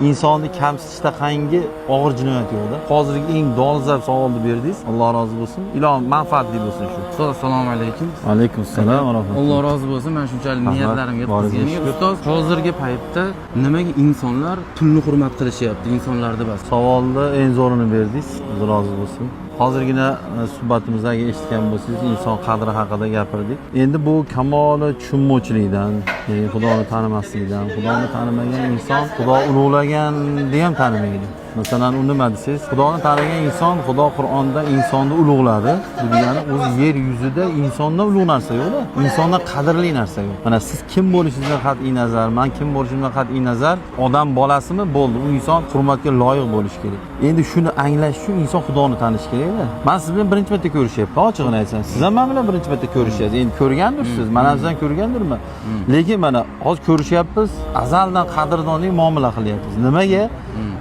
Insonni kamsitishda og'ir jinoyat yo'qda. Hozirgi eng dolzarb savolni berdingiz. Alloh rozi bo'lsin. Ilohim manfaatli bo'lsin shu. Ustoz, assalomu alaykum. Alaykum assalom va rahmatulloh. Alloh rozi bo'lsin, mana shunchalik Rahmat. niyatlarimga Boringizga yetkazganiga. shukur. Ustoz, hozirgi paytda nimaga insonlar pulni hurmat qilishyapti, insonlarni bas? Savolni eng zo'rini berdingiz. Alloh rozi bo'lsin. Hozirgina suhbatimizda agar eshitgan bo'lsangiz, inson qadri haqida gapirdik. Endi bu kamoli tushunmovchilikdan, ya'ni Xudoni tanimaslikdan, Xudoni tanimagan inson Xudo ulug'laganni ham tanimaydi. Masalan, u nima desangiz, Xudoni tanigan inson, Xudo Qur'onda insonni ulug'ladi. Bu degani o'zi yer yuzida insondan ulug' narsa yo'q-da. Insondan qadrli narsa yo'q. Mana siz kim bo'lishingizdan qat'iy nazar, man kim bo'lishimdan qat'iy nazar, odam bolasimi bo'ldi, u inson hurmatga loyiq bo'lishi kerak. Endi shuni anglash uchun inson Xudoni tanishi kerak-da. Man siz bilan birinchi marta ko'rishyapman, ochig'ini aytsam. Siz ham men bilan birinchi marta ko'rishyapsiz. Endi ko'rgandirsiz, man ham sizdan ko'rgandirman. Lekin mana hozir ko'rishyapmiz, azaldan qadrdonlik muomala qilyapmiz. Nimaga?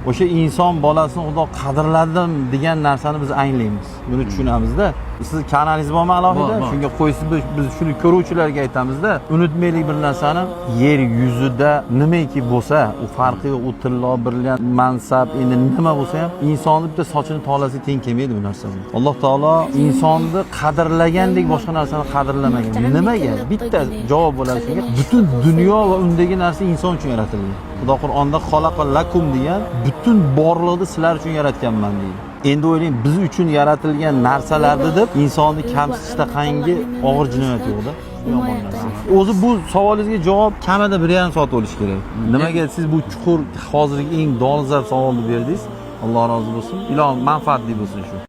O'sha inson bolasini Xudo qadrladim degan narsani biz anglaymiz. Buni tushunamizda. Siz kanalingiz bormi alohida? Bor, bor. Shunga qo'ysiz, biz shuni ko'ruvchilarga aytamizda, unutmaylik bir narsani, yer yuzida nimaiki bo'lsa, u farqi yo'q, u tillo, brilliant, mansab, endi nima bo'lsa ham, insonni bitta sochini tolasi teng kelmaydi bu narsa. Alloh taolo insonni qadrlagandek boshqa narsani qadrlamagan. Nimaga? Bitta javob bo'ladi shunga. Butun dunyo va undagi narsa inson uchun yaratilgan. Xudo Qur'onda xalaqa lakum degan, butun borliqni sizlar uchun yaratganman deydi. Endi o'ylang, biz uchun yaratilgan narsalarni deb insonni kamsitishda qangi og'ir jinoyat yo'qda. Bu yomon narsa. O'zi bu savolingizga javob kamida 1,5 soat bo'lishi kerak. Nimaga siz bu chuqur, hozirgi eng dolzarb savolni berdingiz? Alloh rozi bo'lsin. Ilohim manfaatli bo'lsin shu.